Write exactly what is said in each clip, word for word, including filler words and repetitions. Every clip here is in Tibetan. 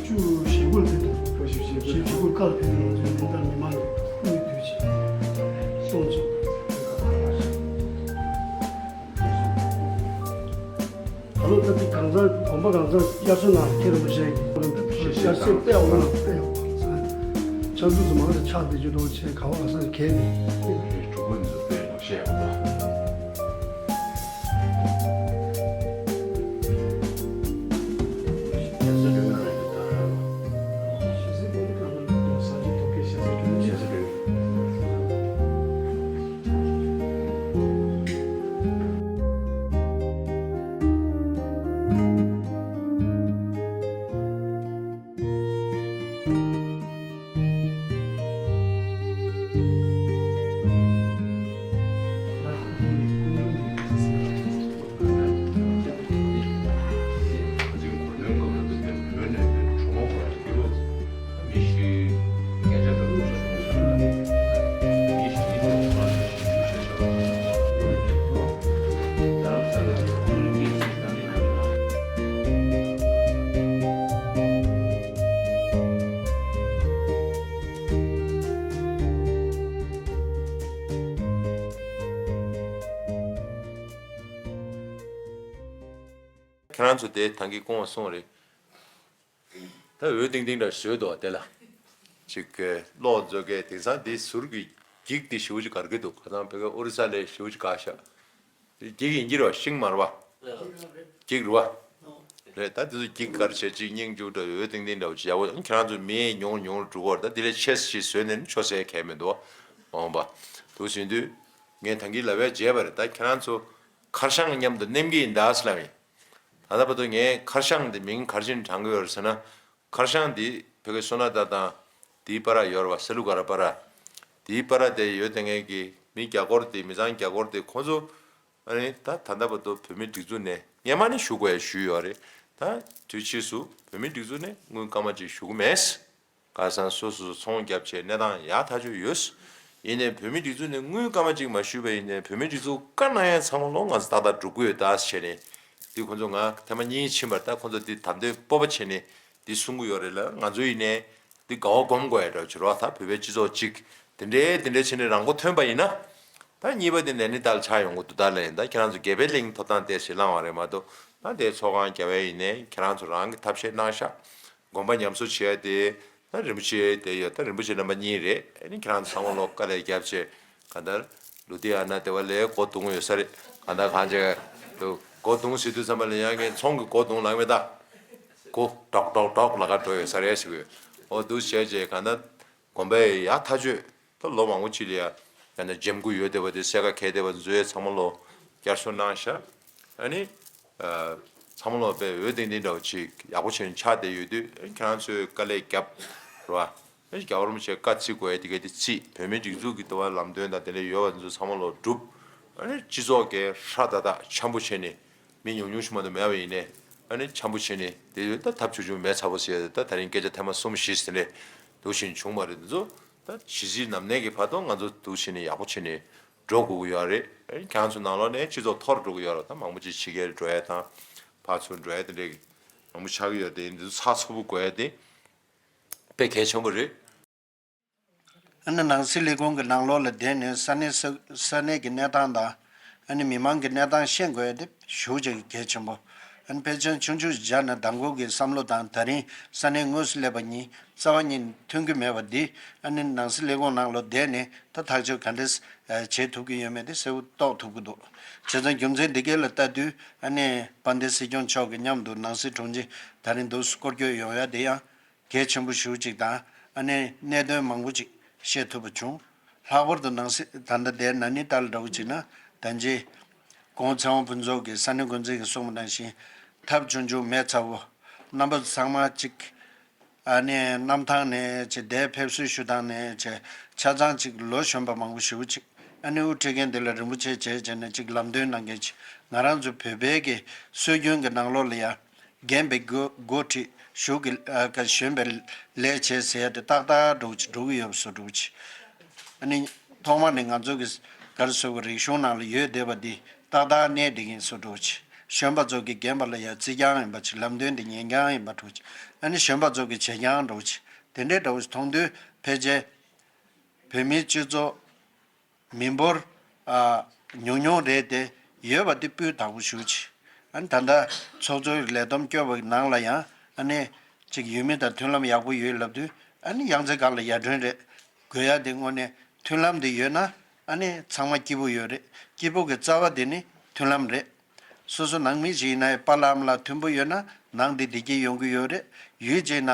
བཅུ་ཞེ་དགུ་ལ་ཕེབས་འདུག་ཞེ་དགུ་ལ་སྐབས་ལ་ཕེབས་འདུག་ང་ཚོའི་མི་ལྟར་མི་མང་གི་དངུལ་བསྡུས་ཆེད་སོང་ཚུལ། ད་ལོ་ད་ལྟའི་གང་ཚང་དགོན་པ་གང་ཚང་དབྱར་གསོལ་ནང་ཁྱེད་རིན་པོ་ཆེ་གི་དབྱར་གསོལ་དཔེ་འོང་ན་དཔེ་ཡོང་། ཕྱག་མཛོད་དུ་མང་དུ་ཆགས་བསྡད་རྒྱུ་འདུག་ཆེ་ག་བ་ག་ས་གས་ནས། གྲུབ་པ་འདི་ཚོ་དཔེ་ཡག་ཤེས་ཡག་པོ་འདུག་ཁྱེད་རང་ཚོ་དེ་ཐང་གི་སྐོང་བ་སོང་རེད། ད་འོད་ཏིང་ཏིང་འདྲ་བཟོས་འདུག་བ་དེ་ལ། ཅིག་གི་གློག་མཛོ་གས་དེང་སང་དེ་ཟུར་གི་འགྱིག་དེ་ཞེ་པོ་ཅིག་གར་གི་འདུག་ཁ་སང་བོད་སྐད་ཨོ་རི་ས་ལས་ཞེ་པོ་ཅིག་ག་ཤག་འགྱིག་ཡིན་གྱི་རེད་བ། ཤིང་མ་རེད་བ། འགྱིག་རེད་བ། རེད། ད་དེ་ཚོ་འགྱིག་གར་བྱས་ཅིག་སྙིང་རྗེ་འདྲ་འོད་ཏིང་ཏིང་འདྲ་བོ་ཅིག་ཡག་པོ། ཁྱེད་རང་ཚོ་མི་ཉུང་ཉུང་འགྲོ་གི་རེད། ད་དེ་ལས་ཆེ་ཞིག་བཟོས་ནས་ནི་ཆོ་སའི་གལ་མི་འདུག་འོང་པ། དུ་ཟིན་དུས་ངས་ཐང་གི་ལབ་ཡ་བརྗེད་པ་རེད། ད་ཁྱེད་རང་ཚོ་ཁར་ཤང་མཉམ་དུ་ནེམ་གི་ཡིན་ད་ཟེར་ལབ་ཡིན། ད་ལྟ་བར་དུ་ངས་ཁར་ཤང་འདི་མིང་ག་རེ་བྱས་ནས་བགྲང་གི་ཡོད་རེད་ཟེར་ན། ཁར་ཤང་འདི་ བོད་ཀྱི་སོ་ན་ད་དང་དེའི་བར་ཡོད་རེད་བ། ས་ལུ་ག་ར་བར། དེའི་བར་དེ་ཡོད་དེ་ངེད་ཀྱི་མི་རྒྱ་སྒོར་དེ་མི་ཚང་རྒྱ་སྒོར་དེ་ཁོང་ཚོ་ཨ་ནི་ད་ད་ལྟ་བར་དུ་བོད་མི་སྒྲིག་འཛུགས་ནས་སྔས་མ་ནས་ཞུ་དགོས་ཞུས་ཡོད་རེད། ད་དུས་ཕྱིས་སུ་བོད་མི་སྒྲིག་འཛུགས་ནས་དངུལ་སྐར་མ་གཅིག་ཞུ་གི་མེད། ཁ་སང་སོ་སོ་ཚོང་རྒྱབ་བྱས་གནས་སྟངས་ཡག་ཐག་ཆོད་ཡོད། ཡིན་ནའི་བོད་མི་སྒྲིག་འཛུགས་ནས་དངུལ་སྐར་མ་གཅིག་མ་ཞུས་པ་ཡིན་ནའི་བོད་མི་སྒྲིག་འཛུགས་བཀའ་གནང་ཡ་ཚང་མ་ལོ་ང་ཚོ་ཏག་ཏག་སྒྲུབ་ཀྱི་ཡོད་ད་ཟེར་བྱས་ནས། འདི་ཁོང་ཚོ་ང་ཐེངས་མ་གཉིས་ཕྱིན་པར་ད་ཁོང་ཚོ་འདི་དམ་དོན་སྤོབས་པ་བྱས་ནས་འདི་གསུང་གི་ཡོད་རེད་ལ། ང་ཚོ་ཡིན་ནའི་འདི་དགའ་བ་སྒོམ་དགོས་ཡ་འདྲ་བྱེད་རོགས། ད་བོད་པའི་སྤྱི་ཚོགས་གཅིག་དེ་འདྲའི་དེ་འདྲའི་བྱས་ནས་རང་མགོ་ཐོན་པ་ཡིན་ན། ད་གཉིས་པ་དེ་ནས་ནི་ཏཱ་ལ་ཆགས་ཡོང་གི་འདུག་ད་ལ་ཡིན་ད་ཁྱེད་རང་ཚོ་སྒེར་པའི་གླེང་ཐོབ་ཐང་དེ་ཞིག་བླང་བ་རེད་མ་གཏོགས། ད་དེ་ཚོགས་ཁང་རྒྱབ་ཡ་ཡིན་ནའི་ཁྱེད་རང་ཚོ་རང་གི་ཐབས་ཤེས་གནང་ཤག་དགོན་པ་ཉམས་གསོ་བྱེད་ཡ་དེ་ད་རིན་པོ་ཆེ་དེ་ཡོད། ད་རིན་པོ་ཆེ་རྣམ་པ་གཉིས་རེད། ཨ་ནི་ཁྱེད་རང་ཚོ་ཚང་མ་ལོ་དཀའ་ལས་རྒྱབ་བྱས་གང་ལྟར་ལུ་དེ་ཨ་ན་དེ་བ་ལས་སྒོ་རྡུང་ཡོད་ས་རེད། གང་ལྟར་གང་བྱས་འདུག་སྒོ་རྡུང་ཟེར་དུས་ཙམ་པ་ལ་ཡང་ངས་ཚོང་གི་སྒོ་རྡུང་ལབ་མེད་ད། སྒོ་ཌོག་ཌོག་ཌོག་ལ་ཁ་འགྲོ་ཡོད་ས་རེད་ཟེར་གི་ཡོད། འོ་འདུག་བྱས་བྱས་གང་ལྟར་དགོན་པའི་ཡག་ཐག་ཆོད། ད་ལོ་མང་པོ་ཅིག་ལ་ཡ་ཡང་ན་འཇེམ་སྐུ་ཡོད་བསྡད་པ་དེ་སེ་ཀ་གས་བསྡད་པ་མཛོད་ཚང་མ་ལོ་བསྐྱར་གསོ་གནང་ཤག་ཨ་ནི་ཚང་མ་ལོ་དཔེ་འོད་ལྡིང་ལྡིང་འདྲ་བོ་ཅིག་ཡག་པོ་བྱས་ནས་ཆགས་བསྡད་ཡོད་དུས། ཨ་ནི་ཁྱེད་རང་ཚོས་དཀའ་ལས་བརྒྱབ་རེད་བ། ཨ་ནི་རྒྱལ་བ་རིན་པོ་ཆེ་བཀའ་བརྩི་དགོས་ཡ་དེ་ག་དེ་བརྩིས། བོད་མིའི་སྒྲིག་འཛུགས་ཀྱི་ལྟ་བ་ལམ་སྟོན་དང་དེ་འདྲ་ཡོད་པ་ཚོ་ཚང་མ་ལོ་སྒྲུབ། ཨ་ནི་སྤྱི་ཚོགས་ཀྱི་ཧྲ་ད་ད་འཆམ་པོ་བྱས་ནས། མི་ཉུང་ཉུང་ཞིག་མ་གཏོགས་མེད་པ་ཡིན་ནའི། ཨ་ནི་འཆམ་པོ་བྱས་ནས་དེ་ད་ཐབས་ཆུང་ཆུང་མེད་ཚ་པོ་ཟེར་ཡ་ད་ད་རིང་སྐད་ཆ་ཐེངས་མ་གསུམ་བཞི་ཟེར་ནས་འདུག་བཞིན་བྱུང་བ་རེད། འདི་ཚོ་ད་ཇི་སྲིད་ནམ་གནས་ཀྱི་བར་དུ་ང་ཚོ་འདུག་བྱས་ནས་ཡག་པོ་བྱས་ནས་འགྲོ་དགོས་ཀྱི་ཡོད་རེད། ཨ་ནི་ཁྱེད་ཚོ་ནང་ལོགས་ནས་སྤྱི་ཚོགས་མཐོ་རུ་འགྲོ་གི་ཡོད་རེད། ད་མང་པོ་ཅིག་ཕྱི་རྒྱལ་འགྲོ་ཡ་དང་ཕར་ཚུར་འགྲོ་ཡ་དེ་འདྲའི་མང་པོ་ཆགས་ཀྱི་ཡོད་དེ། འདི་ཚོ་ཚགས་ཚུད་པོ་དགོས་ཡ་དེ་དཔེ་གལ་ཆེན་པོ་རེད། ཨ་ནི་ནང་སྲིད་ལས་ཁུངས་ཀྱི་ནང་ལོགས་ལ་བསྡད་ནས་ས་གནས་ས་ས་གནས་ཀྱི་གནས་སྟངས་དང་། ཨ་ནི་མི་མང་གི་གནས་སྟངས་ཤེས་དགོས་ཡ་དེ་ཞེ་པོ་ཅིག་གལ་ཆེན་པོ། ཨ་ནི་ཕལ་ཆེར་ཆུང་ཆུང་ཞིག་བཞག་ན་མདང་དགོང་གི་བསམ་བློ་དང་ད་རིང་ས་གནས་དངོས་སུ་སླེབས་པ་གཉིས་རྩ་བ་ཉིད་མཐུན་གྱི་མེད་པ་འདི། ཨ་ནི་ནང་སྲིད་ལས་ཁུངས་ནང་ལ་བསྡད་ནས་ད་ཐག་གཅོད་ག་འདྲས་བྱེད་ཐུབ་ཀྱི་ཡོད་མེད་དེ་གསལ་པོ་རྟོགས་ཐུབ་ཀྱི་འདུག་བྱས་ཙང་རྒྱུ་མཚན་འདི་གས་ལ་ལྟ་དུས། ཨ་ནི་དཔལ་ལྡན་སྲིད་སྐྱོང་མཆོག་གི་མཉམ་དུ་ནང་སྲིད་དྲུང་ཆེ་ད་རིང་འདུག་སྐོར་སྐྱོད་ཡོང་ཡ་དེ་ཡང་གལ་ཆེན་པོ་ཞེ་པོ་ཅིག་དང་། ཨ་ནི་གནད་དོན་མང་པོ་ཅིག་ཤེས་ཐུབ་པ་བྱུང་། ལྷག་པར་དུ་ནང་སྲིད་ད་ལྟ་དེ་ན་ནིང་ལྟར་འདྲ་བོ་ཅིག་ན། ད་ཅི་གོང་ཚེ་དབང་ཕུན་ཚོགས་ཀྱིས་ས་གནས་འགོ་འཛིན་གྱིས་གསུངས་པ་ནང་བཞིན་ཐབས་ཆུང་ཆུང་མེད་ཚ་བོ། རྣམ་པ་ཚང་མ་ཅིག་ཨ་ནི་གནམ་ཐང་ནས་ཅིག་དེ་ཕེབས་བསུ་ཞུ་སྟངས་ནས་ཅིག་ཆ་ཚང་ཅིག་ལོ་གཞོན་པ་མང་པོ་ཞེ་པོ་ཅིག་ཨ་ནི་དབུ་ཁྲིད་མཁན་དེ་ལ་རིན་པོ་ཆེ་བྱས་བྱས་ནས་ཅིག་ལམ་སྟོན་གནང་མཁན་ཅིག་ང་རང་ཚོ་བོད་པའི་གི་སྲོལ་རྒྱུན་གྱི་ནང་ལོགས་ལ་ཡ། རྒན་པའི་འགོ་འགོ་ཁྲིད་གཞུག་གི་ཨ་ཀ་གཞོན་པའི་ལས་བྱེད་ཟེར་ཡ་དེ་ཏག་ཏག་འགྲོ་གི་འགྲོ་གི་ཡོད་པ་བཟོ་འགྲོ་གི། ཨ་ནི་ཐོག་མ་ནས་ང་ཚོ་གི་ག་རེ་ཟེར་དགོས། རིག་གཞུང་ནང་ལ་ཡོད་བསྡད་པ་འདི་ཏག་ཏག་གནས་བསྡད་མཁན་བཟོ་འགྲོ་གི། གཞོན་པ་ཚོ་གི་རྒན་པ་ལ་ཡ་བརྩི་རྐྱང་ཡིན་པ་ཅིག་ལམ་སྟོན་དེ་ཉན་རྐྱང་ཡིན་པ་འགྲོ་གི། ཨ་ནི་གཞོན་པ་ཚོ་གི་བྱེད་རྐྱང་འགྲོ་གི། དེ་འདྲའི་འདྲ་བོ་ཞིག་མཐོང་དུས་ཕལ་ཆེར་བོད་མིའི་སྤྱི་ཚོགས་མི་འབོར་ཨ་ཉུང་ཉུང་རེད་དེ། ཡོད་པ་དེ་སྤུས་དག་པོ་ཞེ་པོ་ཅིག་ཨ་ནི་ད་ལྟ་ཚོགས་གཙོའི་ལས་བསྡོམས་བསྐྱོད་པའི་ནང་ལ་ཡང་ཨ་ནི་ཅིག་ཡུལ་མི་དང་མཐུན་ལམ་ཡག་པོ་ཡོད་ལབ་དུས། ཨ་ནི་ཡང་རྩེ་སྒང་ལ་ཡར་ཐོན་རེད། དགོས་ཡ་དེ་དངོས་གནས་མཐུན་ལམ་དེ་ཡོད་ན། ཨ་ནི་ཚང་མ་སྐྱིད་པོ་ཡོད་རེད། སྐྱིད་པོ་གི་རྩ་བ་དེ་ནི་མཐུན་ལམ་རེད། སོ་སོ་ནང་མི་ཞིག་ཡིན་ན་ཡང་པཱ་ལགས་ཨ་མ་ལགས་མཐུན་པོ་ཡོད་ན་ནང་དེ་བདེ་སྐྱིད་ཡོང་གི་ཡོད་རེད། ཡུལ་ཅིག་ན་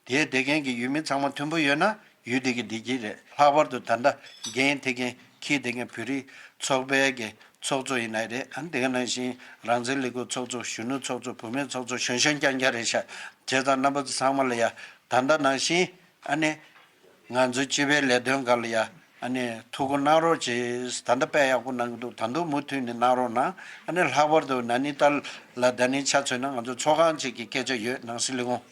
དེའི་བསྡད་མཁན་གྱི་ཡུལ་མི་ཚང་མ་མཐུན་པོ་ཡོད་ན་ཡུལ་དེ་གི་བདེ་སྐྱིད་རེད། ལྷག་པར་དུ་ད་ལྟ་འགན་འཁྱེར་མཁན་འཁྱེར་བསྡད་མཁན་བོད་རིགས་ཚོགས་པའི་གི་ཚོགས་གཙོ་ཡིན་ན་རེད། ཨ་ནི་དེ་ག་ནང་བཞིན་རང་བཙན་ལས་འགུལ་ཚོགས་གཙོ། གཞོན་ནུ་ཚོགས་གཙོ། བུད་མེད་ཚོགས་གཙོ། གཞོན་གཞོན་རྐྱང་རྐྱང་རེད་ཤག་བྱས་ཙང་རྣམ་པ་ཚོ་ཚང་མ་ལ་ཡ་ད་ལྟ་ནང་བཞིན་ཨ་ནི། ང་ཚོའི་སྤྱི་པའི་ལས་དོན་སྒང་ལ་ཡ་ཨ་ནི་ཐུགས་ཁུར་གནང་རོགས་བྱེད། ད་ལྟ་དཔེ་ཡག་པོ་གནང་གི་འདུག་ད་དུང་མུ་མཐུད་ནས་གནང་རོགས་གནང་། ཨ་ནི་ལྷག་པར་དུ་ན་ནིང་ལྟར་ལ་ད་ནིང་ཆ་མཚོན་ན་ང་ཚོ་ཚོགས་ཁང་གཅིག་གི་སྐད་ཆ་ཡོད། ནང་སྲིད་ལས་ཁུངས།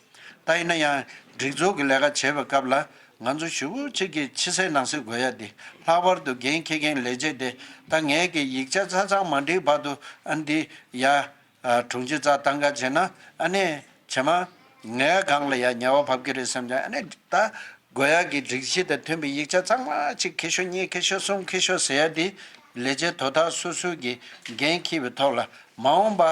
ད་ཡིན་ན་ཡང་སྒྲིག་འཛུགས་ཀྱི་ལས་ཀ་བྱེད་པའི་སྐབས་ལ་ང་ཚོ་ཞེ་པོ་ཅིག་གི་ཕྱི་གསལ་ནང་གསལ་དགོས་ཡ་དེ། ལྷག་པར་དུ་འགན་འཁྱེར་མཁན་ལས་བྱེད་དེ་ད་ངས་ཀྱི་ཡིག་ཆ་ཆ་ཚང་མ་འགྲིག་བར་དུ་ཨ་ནི་འདི་ཡ། ཨ་དྲུང་ཆེ་རྩ་བཏང་ག་བྱས་ན་ཨ་ནི་བྱེ་མ་ངའི་སྒང་ལ་ཡ་ཉེས་པ་བབས་ཀྱི་རེད་བསམ་ཀྱང་། ཨ་ནི་ད་དགོས་ཡག་གི་སྒྲིག་གཞི་དང་མཐུན་པའི་ཡིག་ཆ་ཚང་མ་གཅིག་འཁྱེར་ཤོག་གཉིས་འཁྱེར་ཤོག་གསུམ་འཁྱེར་ཤོག་ཟེར་ཡ་དེ་ལས་བྱེད་དོ་བདག་སོ་སོའི་གི་འགན་འཁྱེར་བའི་ཐོག་ལ་མ་འོངས་པ་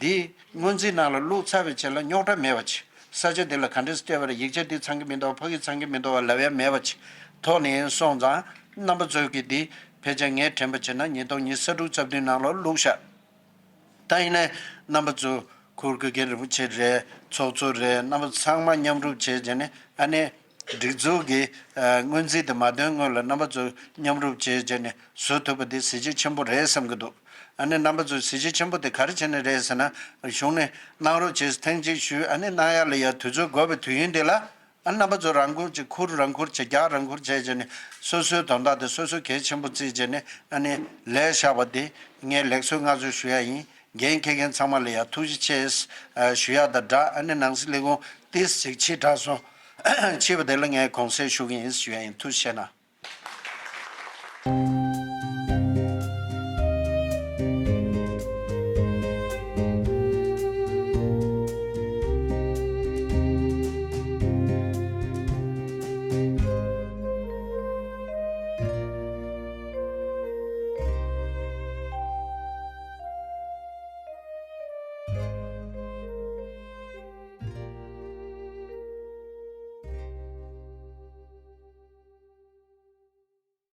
འདི་སྔོན་རྩིས་ནང་ལ་བླུགས་ཚར་བའི་རྗེས་ལ་རྙོག་དྲ་མེད་པ་བྱེད། ས་ཆ་འདི་ལ་ག་འདྲས་སྤྲད་པ་རེད། ཡིག་ཆ་འདི་ཚང་གི་མི་འདུག་ཕ་གི་ཚང་གི་མི་འདུག་ལབ་ཡ་མེད་པ་བྱེད། ཐོག་ནས་སོང་ཙང་རྣམ་པ་ཚོས་གི་འདི་ཕལ་ཆེར་ངས་དྲན་པ་བྱས་ན་ཉིས་སྟོང་ཉི་ཤུ་རྩ་དྲུག་རྩ་བདུན་ནང་ལ་བླུགས་ཤག་ད་ཡིན་ནའི་རྣམ་པ་ཚོ་ཁུར་དགོས་མཁན་རིན་པོ་ཆེ་རེད། ཚོགས་གཙོ་རེད། རྣམ་པ་ཚང་མ་མཉམ་རུབ་བྱས་བྱས་ནས་ཨ་ནི་སྒྲིག་འཛུགས་ཀྱི་ཨ་སྔོན་རྩིས་དེ་མ་འདོན་སྔོན་ལ་རྣམ་པ་ཚོ་མཉམ་རུབ་བྱས་བྱས་ནས་བཟོ་ཐུབ་པ་དེ་གཟི་བརྗིད་ཆེན་པོ་རེད་བསམ་གྱི་འདུག་ཨ་ནི་རྣམ་པ་ཚོས་གཟི་བརྗིད་ཆེན་པོ་དེ་ག་རེ་བྱས་ནས་རེད་ཟེར་ན། གཞུང་ནས་གནང་རོགས་བྱས། ཐེངས་གཅིག་ཞུས། ཨ་ནི་གནང་ཡ་ལ་ཡ་དུས་ཚོད་འགོར་བའི་དུས་ཡུན་དེ་ལ། ཨ་རྣམ་པ་ཚོ་རང་ཁུར་གྱིས་ཁུར་རང་ཁུར་བྱས། རྒྱག་རང་ཁུར་བྱས་བྱས་ནས་སོ་སོའི་དོན་དག་དེ་སོ་སོ་གལ་ཆེན་པོ་བརྩིས་བྱས་ནས། ཨ་ནི་ལས་བཞག་པ་དེ་ངས་ལེགས་གསོལ་བསྔགས་བརྗོད་ཞུ་ཡ་ཡིན། འགན་འཁྱེར་མཁན་ཚང་མ་ལ་ཡང་ཐུགས་རྗེ་ཆེ་ཞུ་ཡ་དང་སྦྲགས། ཨ་ནི་ནང་སྲིད་ལས་ཁུངས་ཏིས་ཅིག་ཕྱི་དྲགས་སོང་། ཕྱི་པ་དེ་ལ་ངས་དགོངས་སེལ་ཞུ་གི་ཡིན་ཞུ་ཡ་ཡིན། ཐུགས་རྗེ་ཆེ་གནང་།